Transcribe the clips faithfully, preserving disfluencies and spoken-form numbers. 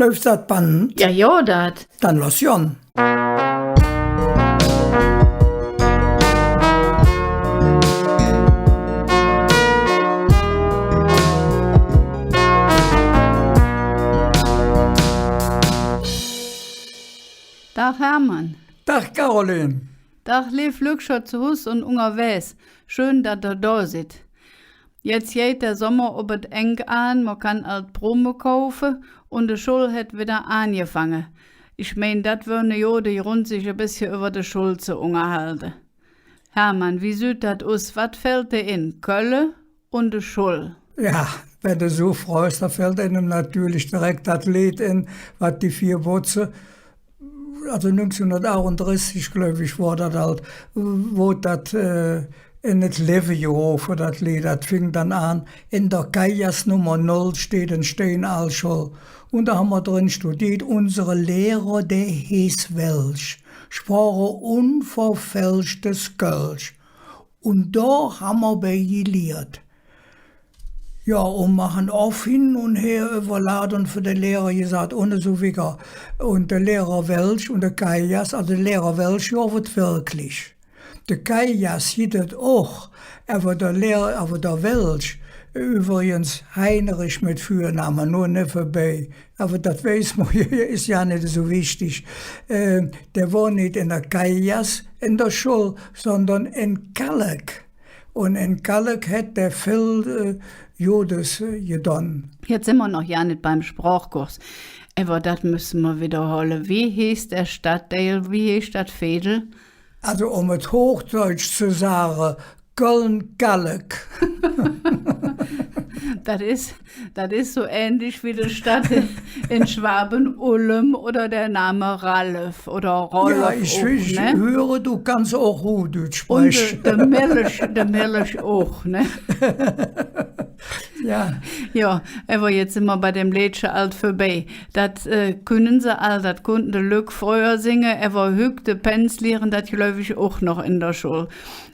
Läuf dat Band? Jo, jo, dat. Dann loss gonn. Dag, Hermann. Dag, Caroline. Dag, leev Lückcher zo Hus un ungerwägs. Schön, dat ehr do sid. Jetz geiht der Sommer op et Engk aan, mer kann ald Prumme kaufe, un de Schull hät widder aangefange. Ich mein, dat wör ne gode Grund, sich e bessche üvver de Schull ze ungerhalde. Hermann, wie süht dat us? Wat fällt der en? Kölle un de Schull. Jo, wann de su frögs, do fällt einem natörlich tirek dat Leed en, wat die Vier Botze, alsu nüngzehnhundertaachundressig, gläuv ich, wor dat ald, woodt dat, äh, en et Levve gerofe, dat Leed. Dat fing dann aan: En der Kaigass Nummer null steiht en steinald Schull. Un do han mer dren studeet, unse Lehrer, dä heeß Welsch, sproch e unverfälschtes Kölsch. Un do han mer bei geliert. Jo, un mer han off hin un her üvverlaht un för der Lehrer gesaht un esu wigger. Un der Lehrer Welsch un der Kaigass, alsu der Lehrer Welsch, jo, wor wirklich. Der Kaigass gitt et och, ävver der Lehrer, ävver der Welsch, üvvrigens Heinrich met Vürname, nor nevvenbei, ävver dat weiß mer, es jo nit esu wichtig. Äh, dä wor nit en der Kaigass en der Schull, sondern en Kalk. Un en Kalk hät dä vill, äh, Godes, äh, gedon. Jetz sin mer noch jo nit beim Sprochkurs. Ävver dat müsse mer widderholle. Wie heiß der Stadtdeil? Wie heiß dat Veedel? Alsu, öm et Huhdeutsch ze sage, Köln-Kalk. Dat es, dat es su ähnlich wie de Stadt en Schwaben, Ulm, oder der Name Ralf oder Rolf. Jo, ich, och, ich ne? Hüre, do kanns och Huhdeutsch spreche. Un de, de Milch, de Milch och, ne? Jo. Jo, ävver jetz sin mer bei dem Leedche ald vörbei. Dat, äh, künne se all, dat kunnte de Lück fröher singe, ävver hügg de Pänz liere dat, gläuv ich, och noch en der Schull.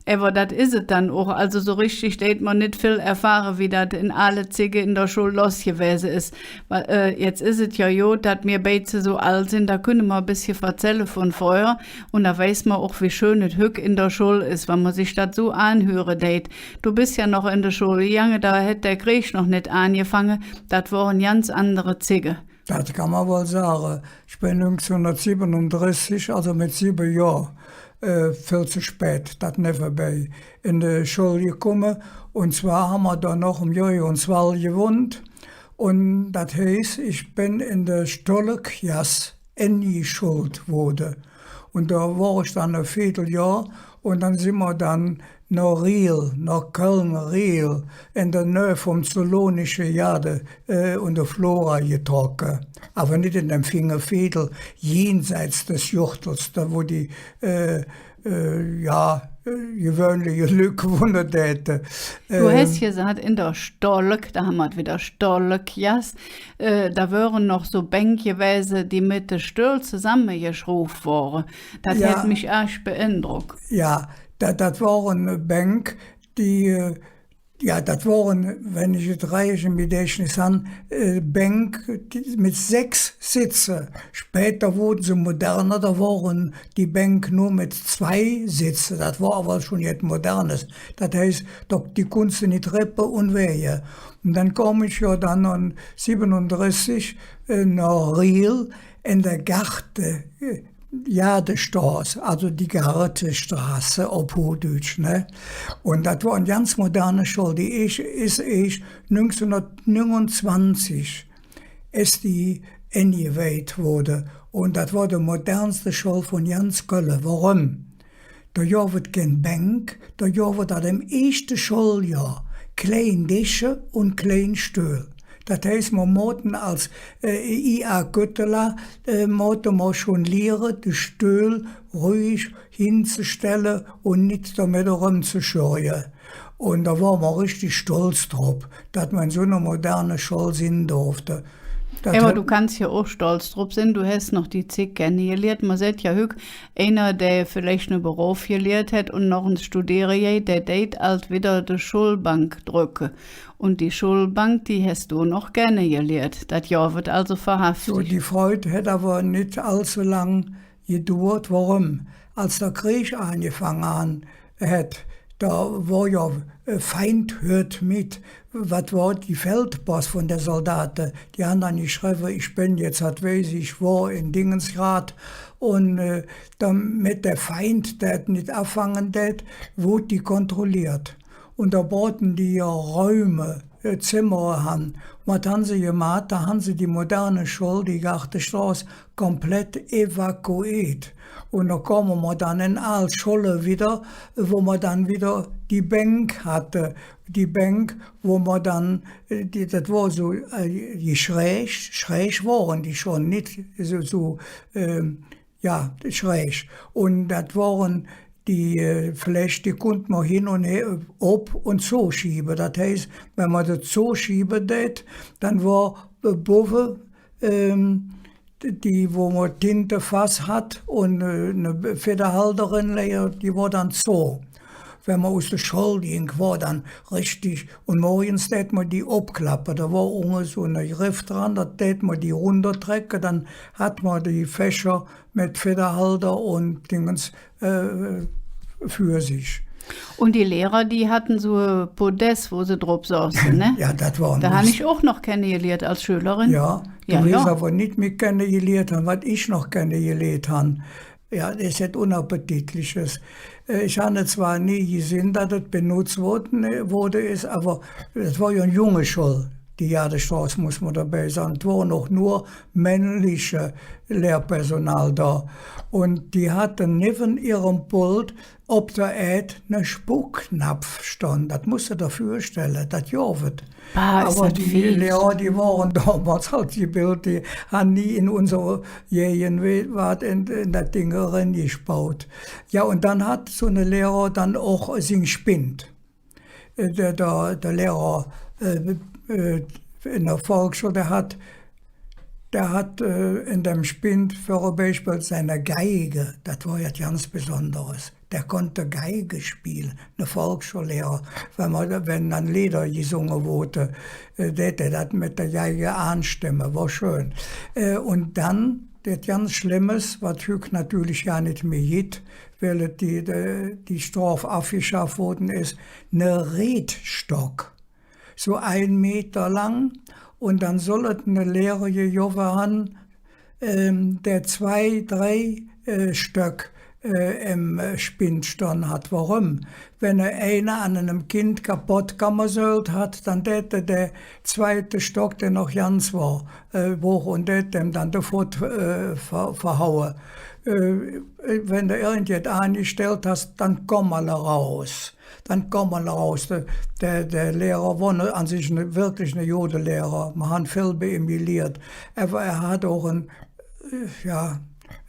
Ävver dat es et dann och. Alsu su richtig deit mer nit vill erfahre, wie dat en ale Zigge en der Schull loss gewäse es. Wa-, äh, jetz es et jo god, dat mir beidse su ald sin, do künne mer e bessche verzälle vun fröher. Un do weiß mer och, wie schön et hügg en der Schull es, wann mer sich dat su aanhüre deit. Do bes jo noch en de Schull gegange, do hät der Kreeg noch nit aangefange. Dat wore ganz andere Zigge. Dat kann mer wall sage. Ich ben nüngzehnhundertsibbenundressig, alsu met sibbe Johr, äh, vill ze spät, dat nevvenbei, en de Schull gekumme. Un zwar han mer do noch am Jürgenswall gewonnt. Un dat heiß, ich ben en de Stollegass engeschullt woode. Un do wor ich dann e Veedeljohr un dann sin mer dann noh Riehl, noh Köln-Riehl, en der Nöh vum Zoologische Gaade, äh, un der Flora getrocke. Ävver nit en dem finge Veedel, jenseits des Gürtels, do wo die, äh, äh, jo, äh, gewöhnliche Lück wonne däte. Do häs gesaht, en der Stolleg, do han mer et widder, Stollegass, äh, do wöre noch su Bänk gewäse, die met de Stöhl zesammegeschruv wore. Dat hät mich ärg beeindrock. Jo, dat, dat wore Bänk, die, äh, jo, dat wore, wann ich et rääch em Gedächnis han, äh, Bänk, die, met sechs Setze. Späder woodte se moderner, do wore die Bänk nor met zwei Setze. Dat wor ävver schon jet Modernes. Dat heiß, do, die kunns de nit reppe un wäge. Un dann kom ich jo dann an sibbenundressig, äh, noh Riehl en der Gaade, äh, Gaadestroß, alsu die Gartestroß op Huhdeutsch, ne? Un dat wor en ganz moderne Schull, die es, es es nüngzehnhundertnüngunzwanzig es die engeweht woode. Un dat wor de modernste Schull vun ganz Kölle. Woröm? Do gov et kein Bänk, do gov et an dem eeschte Schulljohr klein Desche un klein Stöhl. Dat heiß, mer moote als, äh, I A Köttela, äh, moote mer schon liere, de Stöhl ruhig hinzestelle un nit domet erömzeschurre. Un do wore mer richtig stolz drop, dat mer en su ner moderne Schull sin dorfte. Dat Ävver hät du kanns jo och stolz drop sin, du häs noch die Zigg kennegeliert. Mer süht jo hügg, einer, dä villeich ne Berof geliert hät un noch ens studiere geiht, dä deit ald widder de Schullbank dröcke. Un die Schullbank, die häs do noch kennegeliert. Dat Johr weed alsu verhaff. Su, die Freud hät ävver nit allzu lang geduurt. Woröm? Als der Kreeg aangefange han, hät, do wor jo, äh, Feind, hürt met, wat wor die Feldposs vun de Zaldate, die han dann geschrevve, ich ben jetz, wat weiß ich wo, en Dingensgrad, un, äh, domet der Feind dat nit avfange dät, woodt die kontrolleet. Un do bruchte die jo Räume, äh, Zemmer han. Wat han se gemaht? Do han se die moderne Schull, die Gaadestroß, komplett evakueet. Un do kome mer dann en aal Schulle widder, wo mer dann widder die Bänk hatte. Die Bänk, wo mer dann, äh, die, dat wor su, äh, die schräg, schräg wore die schon, nit su, su, ähm, jo, schräg. Un dat wore die, äh, Fläch, die kunnt mer hin un her, op un zo schiebe. Dat heiß, wann mer dat zo schiebe dät, dann wor, äh, bovve, ähm, die, wo mer Tintefass hatt un, äh, ne Fedderhalder dren läge, die wor dann zo. Wann mer us der Schull ging, wor dann richtig, un morgens dät mer die opklappe, do wor unge su ne Griff dran, do dät mer die rundertrecke, dann hatt mer die Fächer met Fedderhalder un Dingens, äh, för sich. Un die Lehrer, die hatte su e Podess, wo se drop soße, ne? Jo, dat wor Do han ich och noch kennegeliert als Schülerin. Jo, jo, do weeß ävver nit mih kennegeliert han, wat ich noch kennegeliert han. Jo, dat es jet Unappetitliches. Äh, ich han et zwor nie gesinn, dat et benotz woode, ne, woode es, ävver et wor jo en Jungeschull. Die Gaadestroß, muss mer dobei sage. Et wore och nor männliche Lehrpersonal do. Un die hatte nevven ehrem Pult op der Ääd ne Spucknapf stonn. Dat muss de der vürstelle, dat gov et. Bah, es Ävver dat die fiesch. Lehrer, die wore domols ald gebildt, die han nie en unser Gägewaat en, en dat Ding erengespaut. Jo, un dann hät su ne Lehrer dann och sing Spind. Äh, der, der, der Lehrer, äh, äh, en der Volksschull, dä hät, dä hät, äh, en däm Spind för e Beispill singer Geig, dat wor jet ganz Besonderes. Dä kunnt Geig spille, ne Volksschullehrer. Wann mer, wann dann Leeder gesunge woodte, äh, dät dä dat met der Geig aanstemme, wor schön. Äh, un dann jet ganz Schlemmes, wat hügg natörlich jo nit mih gitt, weil et die, die, die Strof avgeschaff woode es, ne Reetstock. Su ein Meter lang. Un dann soll et ne Lehrer gegovve han, ähm, dä zwei, drei, äh, Stöck, äh, em, äh, Spind stonn hät. Woröm? Wann einer an enem Kind kapodd kamesölt hät, dann dät dä der zweite Stock, dä noch ganz wor, äh, hooch un dät däm dann de Fott, äh, ver-, verhaue. Äh, wann de irgendjet aangestallt häs, dann kumm ens erus. Dann kumm ens erus. Dä, dä, dä Lehrer wor ne, an sich ne, wirklich ne gode Lehrer. Mer han vill bei im geliert. Ävver hä hät och en, äh, jo,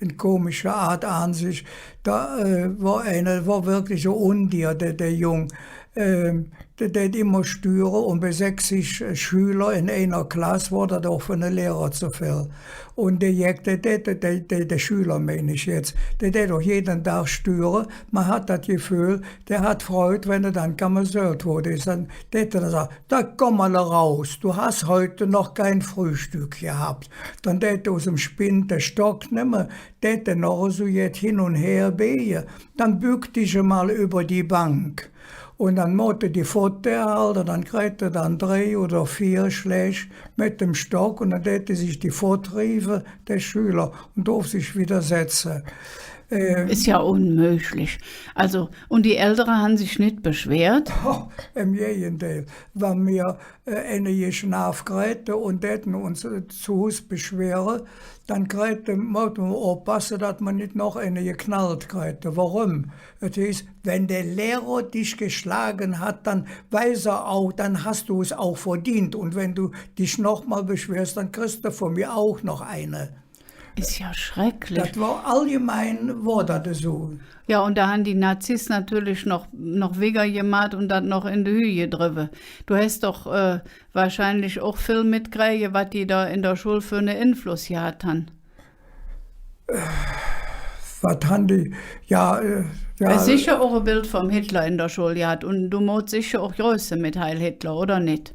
en komische Aat an sich. Do, äh, wor einer, wor wirklich e Undier, dä, dä Jung. Ähm, dä, dä dät immer störe un bei sechzig, äh, Schüler en einer Klass wor dat och för ne Lehrer ze vill. Un dä Jeck, dä, dä, dä, dä, dä, dä Schüler, mein ich jetz, dä, dä dät doch jeden Dag störe. Mer hät dat Geföhl, dä hät Freud, wann hä dann kamesölt woode es. Dann dät hä dann sage: „Do kumm ens erus, du häs hügg noch kei Fröhstöck gehatt.“ Dann dät hä us dem Spind der Stock nemme, dät dä noch esu jet hin un her beege. „Dann bück dich ens üvver de Bank.“ Un dann moots de die Fott erhalde, dann kräht hä dann drei oder veer Schläg met dem Stock un dann dät hä sich de Fott rieve, dä Schüler, un dorf sich widder setze. Ähm, es jo unmöglich. Alsu, un die Eldere han sich nit beschwert? Oh, em Gägedeil. Wann mer, äh, eine geschnaaf kräte un däte uns, äh, zo Hus beschwere, dann kräte, moote mer oppasse, dat mer nit noch eine geknallt kräte. Woröm? Et heiß, wann der Lehrer dich geschlage hät, dann weiß hä och, dann häs do et och verdingk. Un wann do dich noch ens beschwers, dann kriss do vun mir och noch eine. Es jo schrecklich. Dat wor allgemein, wor dat esu. Jo, un do han die Nazis natörlich noch, noch wigger gemaht un dat noch en de Hüh gedrevve. Do häs doch, äh, wahrscheinlich och vill metkräge, wat die do en der Schull för ene Enfluss gehatt han. Wat han die? Jo, äh, jo. Äh, secher och e Beld vum Hitler en der Schull gehatt. Un do moots secher och größe met Heil Hitler, oder nit?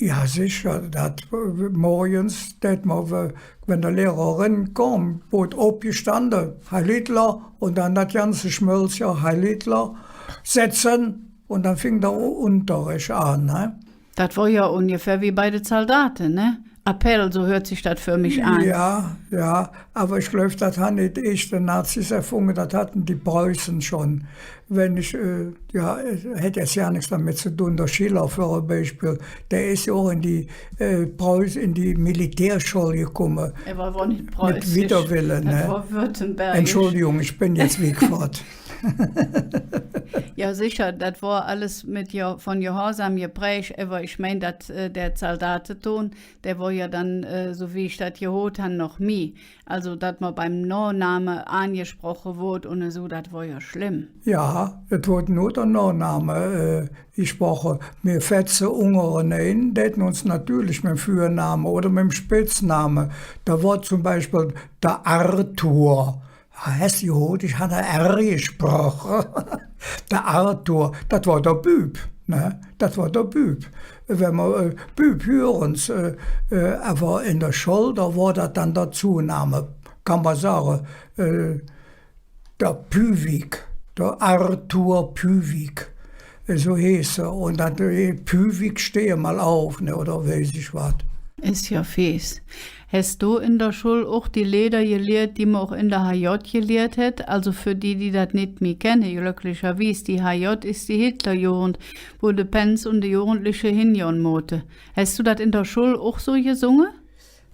Jo, secher. Dat, äh, morgens, dat mer, äh, wann der Lehrer erenkom, woodt opgestande, Heil Hitler, un dann dat ganze Schmölz, jo, Heil Hitler, setzen, un dann fing der U-, Unterrich aan, ne? Dat wor jo ungefähr wie bei de Zaldate, ne? Appell, su hürt sich dat för mich aan. Jo, jo, ävver ich gläuv, dat han nit eets de Nazis erfunge, dat hatte de Preuße schon. Wann ich, äh, jo, et hät jetz jo nix domet ze dun, der Schiller för e Beispill, dä es jo och en de, äh, Preuß-, en de Militärschull gekumme. Hä wor nit preußisch. Met Widderwelle, ne? Dat wor württembergisch. Entschuldigung, ich ben jetz wigg fott. Jo, secher, dat wor alles met Jo-, vun Gehorsam gepräg, ävver ich mein, dat, äh, der Zaldateton, dä wor jo dann, äh, su wie ich dat gehoot han, noch mih. Alsu, dat mer beim Nohname aangesproche woodt un esu, dat wor jo schlemm. Jo, et woodt nor der Nohname, äh, gesproche. Mir Fetze ungerenein däte uns natörlich mem Vürname oder mem Spetzname. Do wor zom Beispill der Arthur. Häs gehoot, ich han e R gesproche. Der Arthur, dat wor der Büb, ne? Dat wor der Büb. Wann mer, äh, Büb hüren, äh, äh, ävver en der Schull, do wor dat dann der Zoname, kann mer sage, äh, der Püwig, der Arthur Püwig. Su heeß hä. Un dann, äh, Püwig, steh mal auf, ne, oder weiß ich wat. Es jo fies. Häs do en der Schull och die Leeder geliert, die mer och en der H J geliert hät? Alsu för die, die dat nit mih kenne, glöcklicherwies, die H J es die Hitlerjugend, wo de Pänz un de Jugendliche hingonn moote. Häs do dat en der Schull och su gesunge?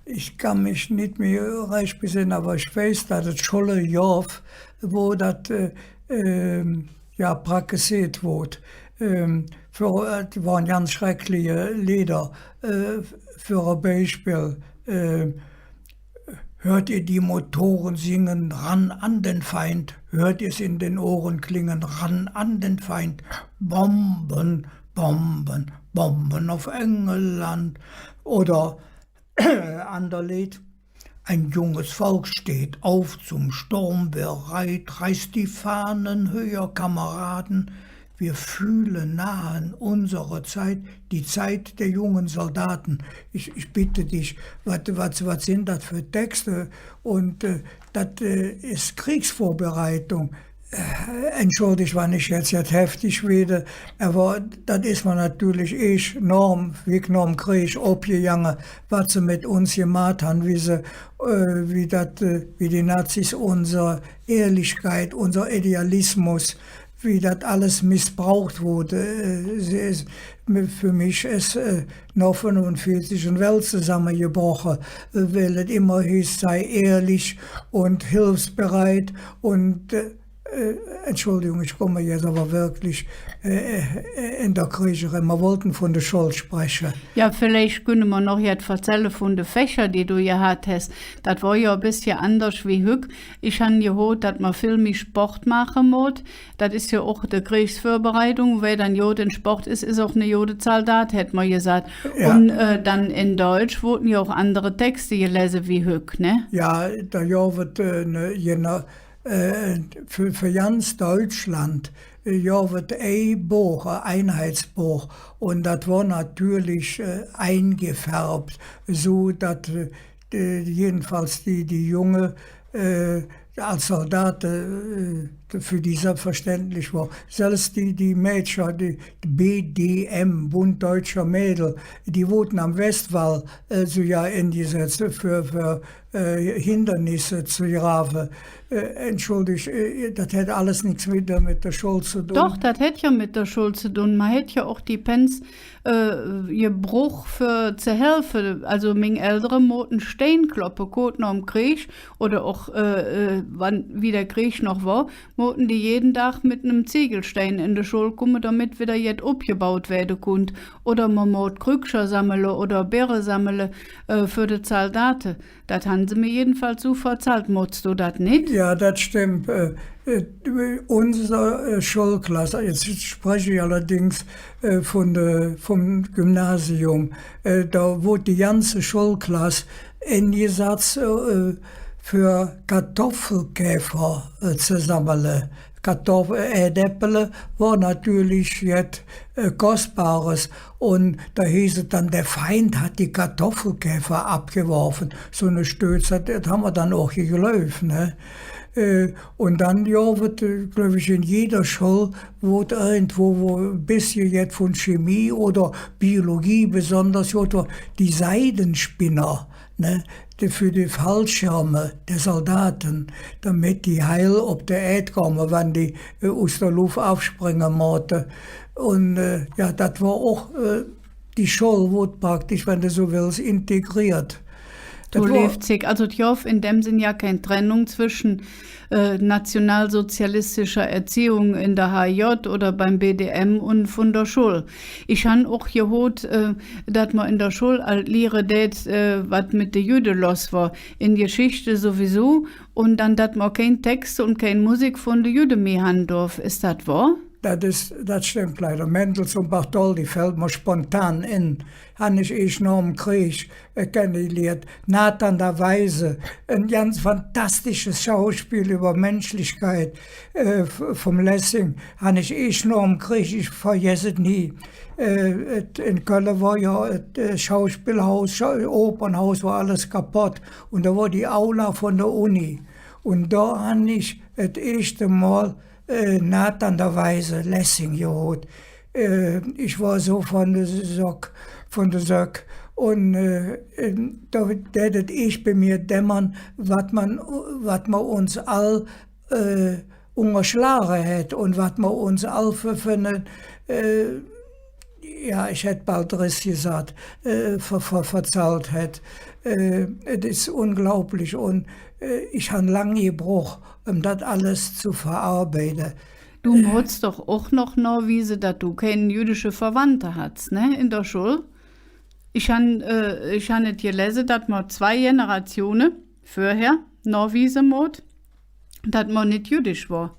Ich kann mich nit mih rääch besenne, ävver ich weiß, dat et Schulle gov, wo dat, äh, ähm, jo, praktizeet woodt. Ähm, för, äh, et wore ganz schreckliche Leeder. Äh, för e Beispill, äh, hört ihr die Motoren singen, ran an den Feind, hört ihr's in den Ohren klingen, ran an den Feind, Bomben, Bomben, Bomben auf England. Oder ander Leed. Ein junges Volk steht auf zum Sturm bereit, reißt die Fahnen höher, Kameraden, wir fühlen nahen unsere Zeit, die Zeit der jungen Soldaten. Ich, ich bitte dich, wat, wat, wat sin dat för Texte? Un, äh, dat, äh, es Kriegsvorbereitung. Äh, entschuldig, wann ich jetz, jetz heftig weede, ävver dat es mer natörlich eesch nohm, wie nohm Kreeg opgegange, wat se met uns gemaht han, wie se, äh, wie dat, äh, wie die Nazis unser Ehrlichkeit, unser Idealismus, wie dat alles missbrauch woodt. Äh, se es, för mich es, äh, noh fünfunveezig en Welt zesammegebroche, äh, weil et immer heeß, sei ehrlich un hilfsbereit un, äh, Äh, Entschuldigung, ich kumme jetz ävver wirklich, äh, äh, en der Kreeg eröm. Mer wollte vun der Schull spreche. Jo, villeich künne mer noch jet verzälle vun de Fächer, die do gehat häs. Dat wor jo e bessche anders wie hügg. Ich han gehoot, dat mer vill mih Sport maache moot. Dat es jo och de Kriegsvörbereitung. Wä dann god en Sport es, es och ne gode Zaldat, hät mer gesaht. Jo. Un, äh, dann en Deutsch woodte jo och andere Texte gelese wie hügg, ne? Jo, do gov et, äh, ne, je noh Äh, för, för ganz Deutschland, äh, gov et ei Boch, e Einheitsboch. Un dat wor natörlich, äh, eingefärv, su dat, äh, de, jedenfalls die, die Junge, äh, als Zaldate, äh, för die selbstverständlich wor. Selvs die, die Mädcher, die B D M, Bund Deutscher Mädel, die woodte am Westwall, äh, su jo engesatz för, för äh, Hindernisse ze grave. Äh, entschuldig, äh, dat hät alles nix met der, met der Schull ze dun. Doch, dat hät jo met der Schull ze dun. Mer hät jo och die Pänz, äh, gebruch för ze helfe. Alsu, ming Eldere moote Stein kloppe, koot nohm Kreeg, oder och, äh, äh, wann, wie der Kreeg noch wor, Mooten die jeden Dag met nem Ziegelstein en de Schull kumme, domet widder jet opgebaut wääde kunnt. Oder mer moot Krüggcher sammele oder Beere sammele, äh, för de Zaldate. Dat han se mir jedenfalls su verzallt. Moots do dat nit? Jo, dat stemmp. Äh, äh, unser, äh, Schullklass, jetz sprech ich allerdings, äh, vun de, vum Gymnasium, äh, do woodt die ganze Schullklass engesatz, äh, för Kartoffelkäfer, äh, ze sammele. Kartoff-, äh, Äädäppele wor natörlich jet, äh, Kostbares. Un do heeß et dann, der Feind hat die Kartoffelkäfer abgeworfen. Su ne Stöös, dat, dat han mer dann och gegläuv, ne? Äh, un dann, jo, woodt, äh, gläuv ich, en jeder Schull woodt irgendwo, wo e bessche jet vun Chemie oder Biologie besonders, jo, die Seidenspinner, ne, die, för die Fallschirme der Zaldate, domet die heil op de Ääd kumme, wann die, äh, us der Luff avspringe moote. Un, äh, jo, dat wor och, äh, die Schull woodt praktisch, wann de su wells, integriert. Dat wor leevzig. Also, et gov en däm Senn jo kein Trennung zwesche äh, nationalsozialistischer Erziehung en der H J oder beim B D M un vun der Schull. Ich han och gehoot, äh, dat mer en der Schull ald liere dät, äh, wat met de Jüdde loss wor, en Geschichte sowieso, un dann, dat mer kein Texte un kein Musik vun de Jüdde mih han dorf. Es dat wohr? Dat es, dat stemmp leider. Mendelssohn Bartholdy fällt mer spontan en. Han ich eesch nohm Kreeg, äh, kennegeliert. Nathan der Weise, e ganz fantastisches Schauspiel üvver Menschlichkeit, äh, v-, vum Lessing, han ich eesch nohm Kreeg, ich vergess et nie. Äh, et, en Kölle wor jo et, äh, Schauspielhaus, Schau-, Opernhaus, wor alles kapodd. Un do wor die Aula vun der Uni. Un do han ich et eeschte Mol äh, Nathan der Weise, Lessing, gehoot. Äh, ich wor su vun de Söck, vun de Söck. Un, äh, ähm, do dät et eesch bei mir dämmere, wat mer, wat mer uns all, äh, ungerschlage hät un wat mer uns all för, för ne, äh, jo, ich hätt bal Dress gesaht, äh, ver-, ver-, verzallt hät. Äh, et es unglaublich. Un, äh, ich han lang gebruch, öm dat alles ze verarbeide. Do moots doch och noch nohwiese, dat do kein jüdische Verwandte hatts, ne, en der Schull? Ich han, äh, ich han et gelese, dat mer zwei Generatione vörher nohwiese moot, dat mer nit jüdisch wor.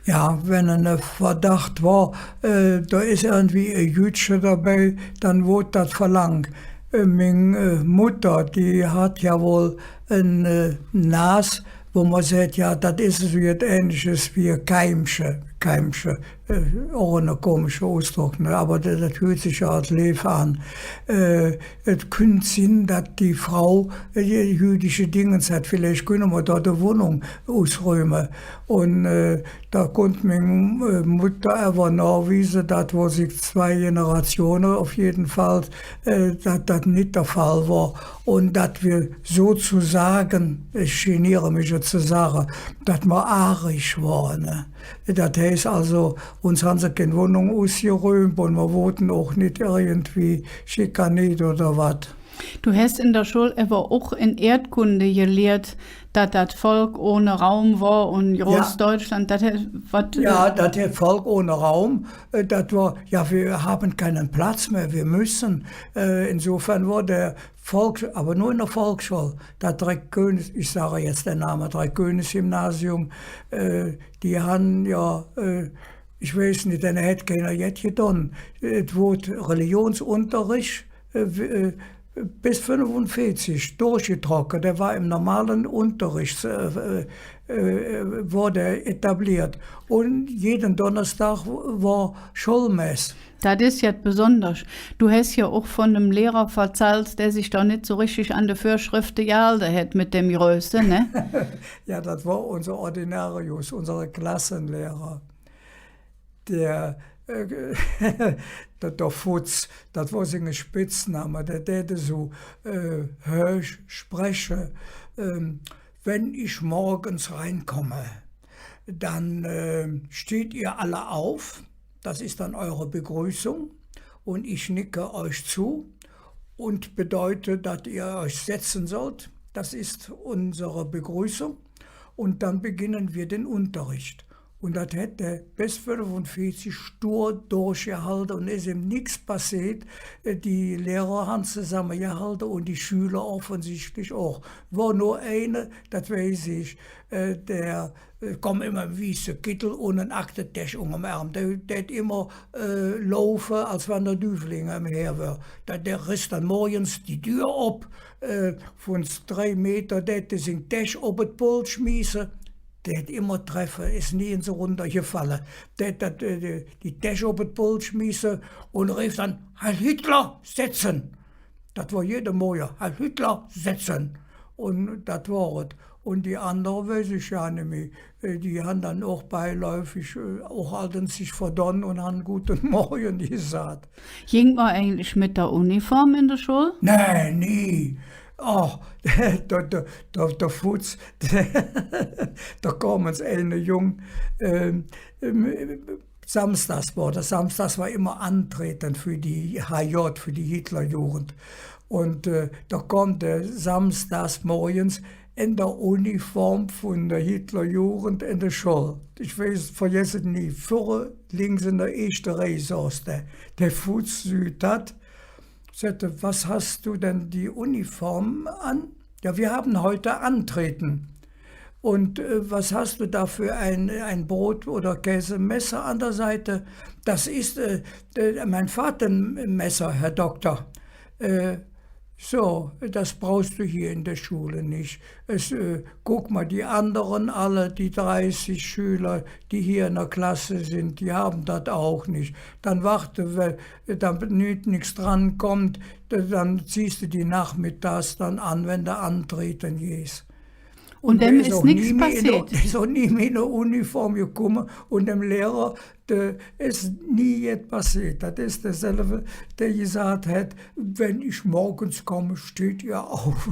Jo, wann ene Verdaach wor, äh, do es irgendwie e Jüdsche dobei, dann woodt dat verlangk. Äh, ming, äh, Mutter, die hät jo wall en, äh, Nas, wo mer säht, jo, dat es su jet Ähnliches wie e Keimche, Keimche, äh, och ene komische Usdrock, ne? Ävver dat, dat hürt sich jo als leev aan. Äh, et künnt sin, dat die Frau, äh, jüdische Dingens hät, villeich künne mer do de Wonnung usrüüme. Un, äh, do kunnt ming, äh, Mutter ävver nohwiese, dat wor sich zwei Generatione op jeden Fall, äh, dat dat nit der Fall wor. Un dat mer sozesage, ich geniere mich, et ze sage, dat mer arisch wore, ne? Dat heiß alsu, uns han se kein Wonnung usgerüümp un mer woodte och nit irgendwie schikaniert oder wat. Do häs en der Schull ävver och en Erdkunde geliert, dat dat Volk ohne Raum wor un Großdeutschland, dat hät wat, jo, äh, dat hät Volk ohne Raum, äh, dat wor, jo, wir haben keinen Platz mehr, wir müssen. Äh, insofern wor der Volks-, ävver nor en der Volksschull, dat Dreikönigs-, ich sage jetzt den Namen, Dreikönigsgymnasium, äh, die han jo, äh, ich weiß nit, dann hät keiner jet gedon. Et woodt Religionsunterricht, äh, w-, äh, bes fünfunveezig durchgetrocke. Der wor em normale Unterricht, äh, äh, äh, woodt etabliert. Un jeden Donnersdag wor Schullmess. Dat es jet Besonders. Do häs jo och vun nem Lehrer verzallt, dä sich do nit su richtig an de Vürschrefte gehalde hät met däm Größe, ne? Jo, dat wor unser Ordinarius, unser Klassenlehrer. Der, äh, der, der Futz, dat wor singe Spitzname, dä dät su, äh, höösch spreche, ähm, Wenn ich morgens reinkomme, dann, äh, steht ihr alle auf. Das ist dann eure Begrüßung. Und ich nicke euch zu und bedeute, dass ihr euch setzen sollt. Das ist unsere Begrüßung. Und dann beginnen wir den Unterricht. Un dat hät hä bes fünfunveezig stur durchgehalde un es im nix passeet. Äh, die Lehrer han zesammegehalde un die Schüler offensichtlich och. Wor nor eine, dat weiß ich, äh, dä, äh, kom immer em wieße Kittel un en Aktetäsch ungerm Ärm. Dä, dä dät immer, äh, laufe, als wann der Düvel hinger im her wör. Dä, dä ress dann morgens die Dür op, äh, vun drei Meter, dät dä sing Täsch op et Pult schmieße. Dä hät immer treffe, es nie ens erundergefalle. Dä hät dat, äh, die, die Täsch op et Pult schmieße un reef dann: „Heil Hitler, setzen!“ Dat wor jede Morge: „Heil Hitler, setzen!“ Un dat wor et. Un die andere weiß ich jo nimmi. Äh, die han dann och beiläufig, äh, och allt ens sich verdon un han Guten Morgen gesaht. Ging mer eigentlich met der Uniform en de Schull? Nä, nie. Oh, der, der, der, der Fuß, do kom ens eine Jung, ähm, ähm, samsdags wor dat, samsdags wor immer Antreten för die H J, för die Hitlerjugend. Un, äh, do kom dä samsdags morgens en der Uniform vun der Hitlerjugend en de Schull. Ich weiß, vergesse et nie, vürre links en der eeschte Reih soß dä. Dä Fuß süht dat, säht: „Was hast du denn die Uniform an?“ „Ja, wir haben heute Antreten.“ „Und, äh, was hast du da für ein, ein Brot- oder Käsemesser an der Seite?“ „Das ist, äh, äh, mein Fahrtenmesser, Herr Doktor.“ „Äh, so, das brauchst du hier in der Schule nicht. Es, äh, guck mal, die anderen alle, die dreißig Schüler, die hier in der Klasse sind, die haben das auch nicht. Dann warte, we-, damit nix dran kommt, d-, dann ziehst du die nachmittags dann an, wenn du antreten gehst.“ Un däm es nix passeet. Dä es och nie mih en der Uniform gekumme un däm Lehrer, dä es nie jet passeet. Dat es derselve, dä gesaht hät: „Wenn ich morgens komme, steht ihr auf.“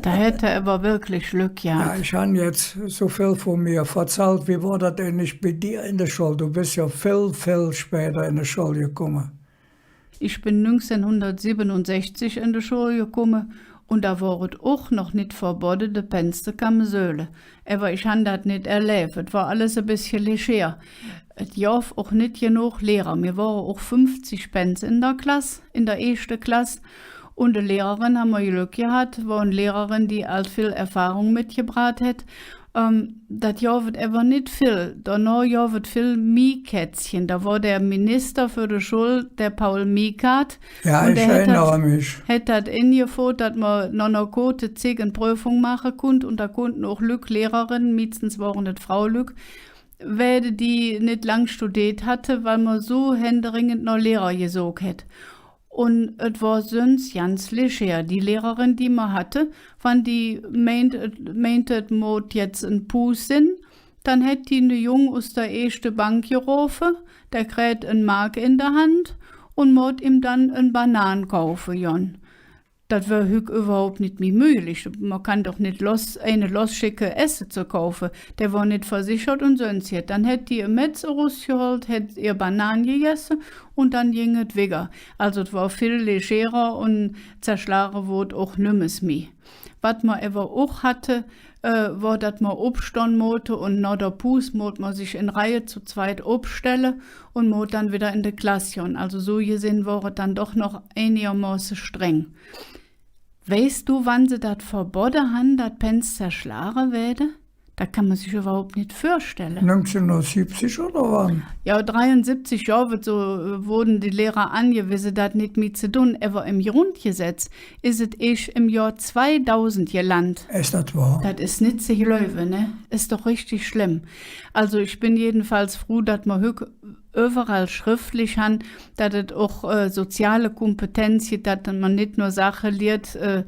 Do hät hä ävver wirklich Glöck gehat. Jo, ich han jetz su vill vun mir verzallt. Wie wor dat eigentlich bei dir en der Schull? Do bes jo vill, vill späder en der Schull gekumme. Ich ben nüngzehnhundertsibbenunsechzig en de Schull gekumme un do wor et och noch nit verbodde, de Pänz ze kamesöle. Ävver ich han dat nit erläv. Et wor alles e bessche leger. Et gov och nit genog Lehrer. Mir wore och fuffzig Pänz en der Klass, en der eeschte Klass. Un de Lehrerin, han mer Glöck gehat, wor en Lehrerin, die ald vill Erfahrung metgebraht hät. Ähm, dat gov et ävver nit vill. Donoh gov et vill Miekätzchen. Do wor der Minister för de Schull, der Paul Miegard. Jo, un ich erinnere mich. Hät dat engeföhrt, dat mer noh ner koote Zigg en Pröfung maache kunnt. Un do kunnte och Lück, Lehrerinne, meistens wore et Fraulück, wääde die nit lang studeet hatte, weil mer su händeringend noh Lehrer gesök hät. Un et wor söns ganz leger. Die Lehrerin, die mer hatte, wann die meint, et, meinte, et moot jetz en Puus sin, dann hät die ne Jung us der eeschte Bank gerofe, dä kräht en Mark en der Hand un moot im dann en Banan kaufe gonn. Dat wör hügg üvverhaup nit mih möglich. Mer kann doch nit loss, eine lossschecke, Esse ze kaufe. Dä wor nit versechert un söns jet. Dann hät die e Metz erusgehollt, hät ehr Banan gegesse un dann ging et wigger. Also et wor vill legerer un zerschlage woodt och nümmes mih. Wat mer ävver och hatte, äh, wor, dat mer opstonn moote un noh der Puus moot mer sich en Reihe zu zweit opstelle un moot dann widder en de Klass gonn. Also su gesinn wor et dann doch noch einigermoße streng. Weiß do, wann se dat verbodde han, dat Pänz zerschlage wääde? Dat kann mer sich üvverhaup nit vürstelle. Nüngzehnhundertsibbzig oder wann? Jo, dreiunsibbzig, jo, woodt su, äh, woodte die Lehrer angewise, dat nit mih ze dun. Ävver em Grundgesetz es et eesch em Johr zweidausend geland. Es dat wohr? Dat es nit ze gläuve, ne? Es doch richtig schlemm. Also ich ben jedenfalls fruh, dat mer hügg üvverall schrifflich han, dat et och, äh, soziale Kompetenz gitt, dat mer nit nor Saache liert, äh,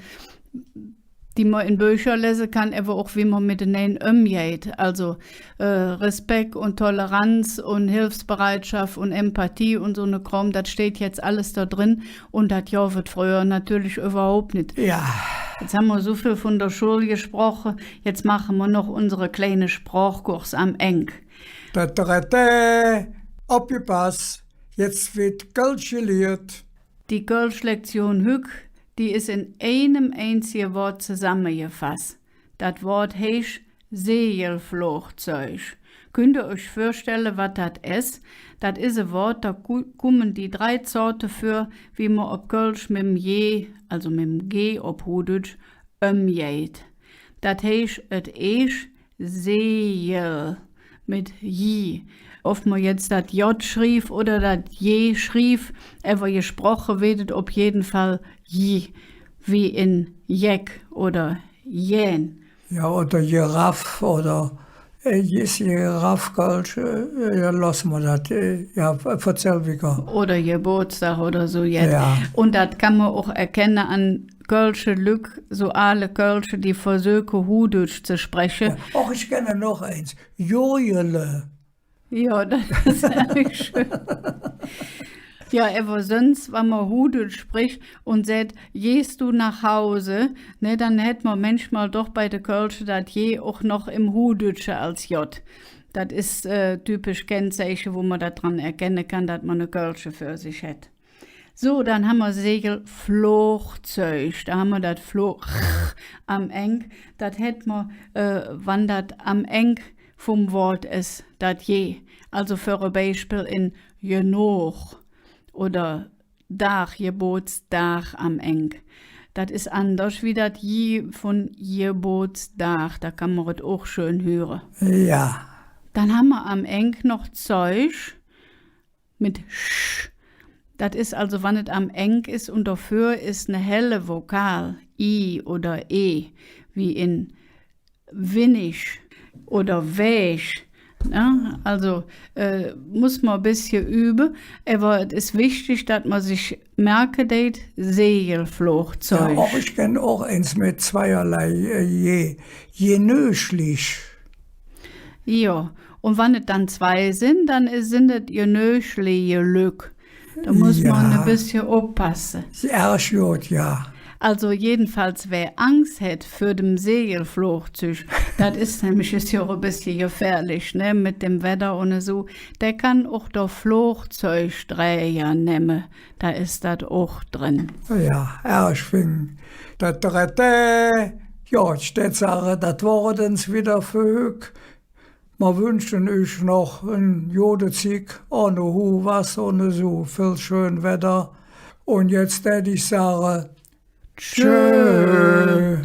die mer en Böcher lese kann, ävver och, wie mer metenander ömgeiht. Also, äh, Respek un Toleranz un Hilfsbereitschaff un Empathie un su ne Krom, dat steiht jetz alles do dren un dat gov et fröher natörlich üvverhaup nit. Jo. Jetz han mer su vill vun der Schull gesproche, jetz maache mer noch unsere kleine Sprochkurs am Engk. Tätärätä, opgepass, jetz weed Kölsch geliert. Die Kölsch-Lektion hügg, die es en einem einzige Wood zesammegefass. Dat Wood heiß Segelflugzeug. Künnt ehr üch vürstelle, wat dat es? Dat es e Wood, do ku-, kumme die drei Zoote vür, wie mer op Kölsch mem J, alsu mem G op Huhdütsch, ömgeiht. Dat heiß, et es Segel met J. Ov mer jetz dat J schriev oder dat J schriev, ävver gesproche weed et op jeden Fall J, wie en Jeck oder Jähn. Jo, oder Giraff oder, äh, es Giraff Kölsch, äh, jo, looße mer dat, äh, jo, ver-, verzäll wigger. Oder Gebootsdag oder su jet. Jo. Un dat kann mer och erkenne an kölsche Lück, su aale Kölsche, die versöke, Huhdütsch ze spreche. Jo. Och, ich kenne noch eins. Jojele. Jo, dat es ärg schön. Jo, ävver söns, wann mer Huhdütsch sprich un säht: „Gehst du nach Hause?“, ne, dann hät mer mänchmol doch bei de Kölsche dat G och noch em Huhdütsche als J. Dat es, äh, typisch Kennzeiche, wo mer dat dran erkenne kann, dat mer ne Kölsche för sich hät. Su, dann han mer Segelflugzeug, do han mer dat Flo-, am Eng. Dat hät mer, äh, wann dat am Eng vum Wood es, dat G. Alsu för e Beispill en genog oder Dag, Gebootsdag am Eng. Dat es anders wie dat J vun Gebootsdag, do kann mer et och schön hüre. Jo. Dann han mer am Eng noch Zeug, met sch. Dat es alsu, wann et am Eng es un dovür es ne helle Vokal, I oder E, wie en winnig oder wäg. Ne? Alsu, äh, muss mer e bessche übe, ävver et es wichtig, dat mer sich merke deit, Segelflugzeug. Jo, och, ich kenn och eins met zweierlei, äh, G. Genöglich. Jo, un wann et dann zwei sin, dann sin et genögliche Lück. Do muss mer e bessche oppasse. Ärg god, jo. Alsu jedenfalls, wä Angs hät för dem Segelflugzeug, dat es nämlich, es jo och e bessche gefährlich, ne, met dem Wedder un esu, dä kann och der Flugzeugdräger nemme. Do es dat och dren. Jo, ärg fing. Dat drette, jo, ich dät sage, dat wor et ens widder för hügg. Mer wünsche üch noch en gode Zigg, ohne Huhwasser un esu vill schön Wedder. Un jetz dät ich sage, tschö. Tschö.